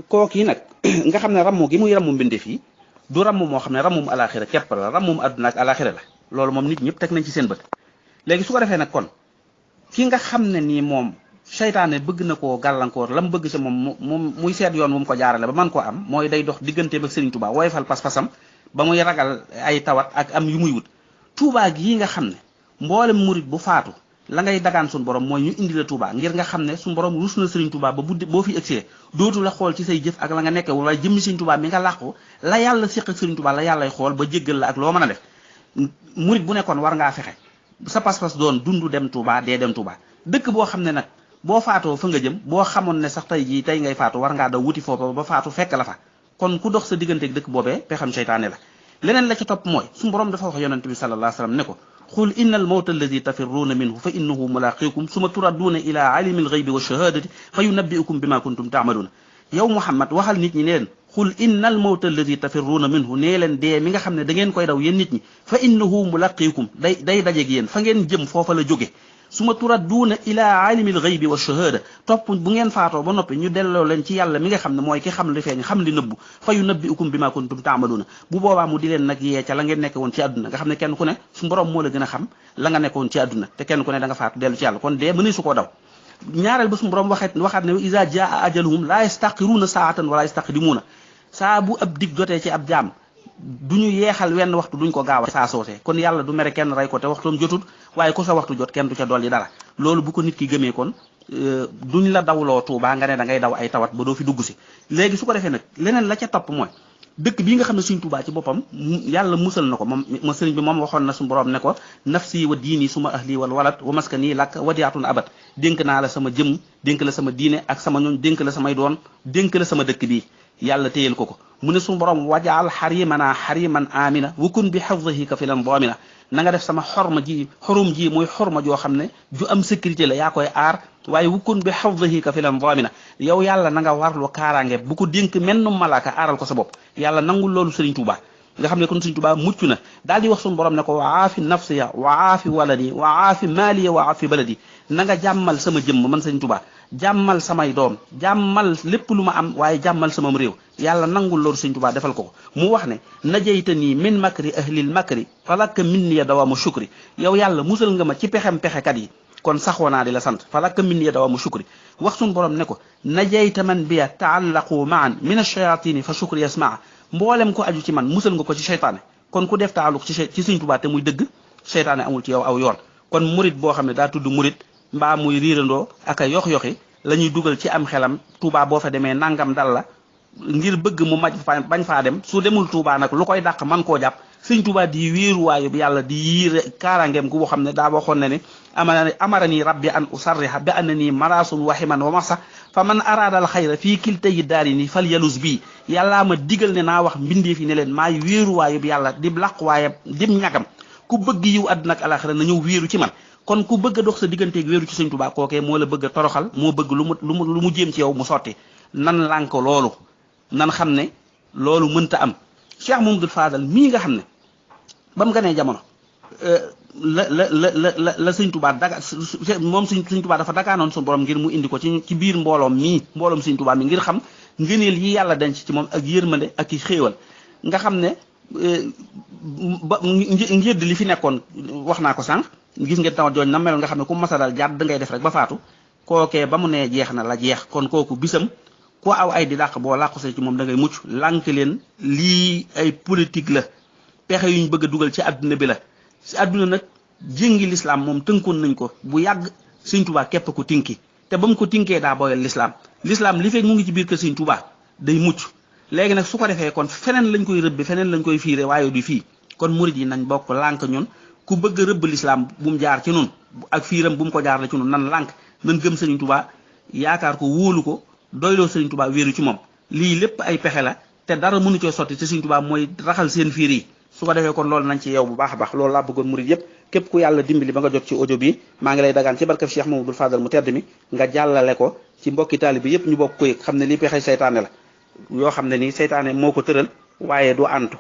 kooki nag nga xam ne rammu gi muy rammu mbindeef yi du ramm moo xam ne rammum alaxira képp la rammum àdduna ak alaxira la loolu moom nit ñëpp teg nañ ci seen bët. léegi su ko defee nag kon ki nga xam ne nii moom seytaane bëgg na koo gàllankoor la mu bëgg ci moom muy seet yoon wu mu ko jaarale ba man koo am mooy day dox digganteem ak Serigne Touba woyfal pas-pasam ba muy ragal ay tawat ak am yu muy wut. Touba gii nga xam ne mboolem murit bu faatu la ngay dagaan suñu borom mooy ñu indi la Touba ngir nga xam ne suñu borom rus na Serigne Touba ba boo fi ëgsee dootu la xool ci say jëf ak la nga nekke waaye jëmmi Serigne Touba mi nga làqu la yàlla séq ak Serigne Touba la yàllay xool ba jéggal la ak loo mën a def. murit bu nekkoon war ngaa fexe sa pas-pas doon dund dem Touba dee dem Touba dëkk boo xam ne nag boo faatoo fa nga jëm boo xamoon ne sax tey jii tey ngay faatu war ngaa daw wuti foofa ba faatu fekk la fa kon ku dox sa digganteeg dëkk boobee pexam seytaane la. leneen la ca topp mooy suñu borom dafa wax yonent bi sallallahu alayhi wasallam ne ko xul inna al mawta alladi tafirruuna minhu fa innahu mulaqikum suma turadduuna ila alimi al ghaybi wa shahadati fa yunabbiukum bima kuntum taamaluuna yow Muhammad waxal nit ñi ne leen xul inna al mawta alladi tafirruuna minhu nee leen dee mi nga xam ne da ngeen koy daw yéen nit ñi fa innahu mulaqikum day dajeeg yéen fa ngeen jëm foofa la jóge suma turadduuna ila alimil ghaybi wa shahada topp bu ngeen faatoo ba noppi ñu delloo leen ci yàlla mi nga xam ne mooy ki xam li feeñ xam li nëbbu fa yunabbiukum bima kuntum taamaluuna bu boobaa mu di leen nag yee ca la ngeen nekk woon ci àdduna nga xam ne kenn ku ne su borom moo la gën a xam la nga nekkoon ci àdduna te kenn ku ne da nga faatu dellu ci yàlla kon dee mëne su koo daw. ñaareel ba su borom waxaat ne iza jaa ajaluhum la yastaqiruuna saatan wala yastaqdimuuna saa bu ab dig jotee ci ab jaam duñu yeexal wenn waxtu duñ ko gaaw a saa soosee kon yàlla du mere kenn rey ko te waxtoom jotut waaye ku sa waxtu jot kenn du ca dolli dara loolu bu ko nit ki gëmee kon duñ la dawloo Tuubaa nga ne da ngay daw ay tawat ba doo fi dugg si. léegi su ko defee nag leneen la ca topp mooy dëkk bii nga xam ne suñ Tuubaa ci boppam yàlla musal na ko moom sëriñ bi moom waxoon na suñu borom ne ko nafsi wa diini suma ahli wal walad wa maskani lak wadiatun abat dénk naa la sama jëm dénk la sama diine ak sama ñooñ dénk la samay doon dénk la sama dëkk bii yàlla téyel ko mu ne suñu borom wajaal xarimana xariman amina wukun bi xafdihi ka filan doomina na nga def sama xorum ji mooy xorma joo xam ne ju am sécurité la yaa koy aar waaye wukun bi xafdihi ka filan doomina yow yàlla na nga warlu kaaraange bu ko dénk mennum malaaka aaral ko sa bopp yàlla nangul loolu Sëriñ Tuubaa nga xam ne kon Sëriñ Tuubaa mucc na daal di wax suñu borom ne ko wa aafi nafsiya wa aafi waladi wa aafi maaliya wa aafi baladi na nga jàmmal sama jëmm man Sëriñ Tuubaa jàmmal samay doom jàmmal lépp lu ma am waaye jàmmal samam réew yàlla nangul loolu Sëriñ Tuubaa defal ko mu wax ne najaytanii min makri ahlil makri falaka minni dawaamu shukri yow yàlla musal nga ma ci pexekat yi kon saxoo naa di la sant falaka minni dawaamu shukri wax suñu borom ne ko najayta man biya taallaqu maan min ash-shayatini fa shukri yasmaa mboolem ko aju ci man musal nga ko ci seytaane kon ku def taalluq ci Sëriñ Tuubaa te muy dëgg seytaane amul ci yow aw yoon kon murit boo xam ne daa tudd murit mbaa muy riirandoo ak a yox-yoxi la ñuy dugal ci am xelam Touba boo fa demee nangam dal la ngir bëgg mu bañ faa dem su demul Touba nag lu koy dàq man koo jàpp Sëriñ Tuubaa di wéeruwaayu bi yàlla di yiir kaaraangeem gu boo xam ne daa waxoon ne ne amarani rabbi an usarriha bi annani marasun waximan wa masa fa man araadal xayra fii kilta yi daari ni fal yalus bii yàllaa ma digal ne naa wax mbindeef yi ne leen maay wéeruwaayu bi yàlla di làquwaaye dim ñagam ku bëgg yiw àdduna ak alaxira na ñëw wéeru ci man kon ku bëgg a dox sa digganteeg wéeru ci Sëriñ Tuubaa kookee moo la bëgg a toroxal moo bëgg lu mu jéem ci yow mu sotti nan lànk loolu nan xam ne loolu mënta am Cheikh Mamadou Fadal mii nga xam ne ba mu ganee jamono la Sëriñ Tuubaa moom Sëriñ Tuubaa dafa dagaanoon suñu borom ngir mu indi ko ci biir mbooloom Sëriñ Tuubaa mi ngir xam ngëneel yi yàlla denc ci moom ak yërmande ak i xéewal nga xam ne ba njëdd li fi nekkoon wax naa ko sànq gis ngeen taw jooñ na mel nga xam ne ku masa dal jàdd ngay def rek ba faatu kookee ba mu nee jeex na la jeex kon kooku bisam ku aw ay di dàq boo làqu see ci moom da ngay mucc lànk leen lii ay politique la pexe yuñ bëgg a dugal ci àdduna bi la si àdduna nag jéngi lislaam moom tënkoon nañ ko bu yàgg Sëriñ Tuubaa képp ko tinki te ba mu ko tinkee daa booyal lislaam li fekk mu ngi ci biir kër Sëriñ Tuubaa day mucc léegi nag su ko defee kon feneen lañ koy rëbbe feneen lañ koy fiire waaye du fii kon murid yi nañ bokk lànk ñun ku bëgg a rëbb lislaam bu mu jaar ci nun ak fiiram bu mu ko jaar la ci nun nan lànk nan gëm Sëriñ Tuubaa yaakaar ko wóolu ko doyloo Sëriñ Tuubaa wéeru ci moom lii lépp ay pexe la te dara mënu cee sotti te Sëriñ Tuubaa mooy raxal seen fiir yi su ko defee kon loolu nañ ci yow bu baax a baax loolu laa bëggoon murid yëpp képp ku yàlla dimbali ba nga jot ci audio bi maa ngi lay dagaan ci barkab Cheikh Mamadou Fadal mu tedd mi nga jàllale ko ci mbokki taalibe yëpp ñu bokk ko yëg xam ne lii pexe seytaane la yoo xam ne nii seytaane moo ko tëral waaye du antu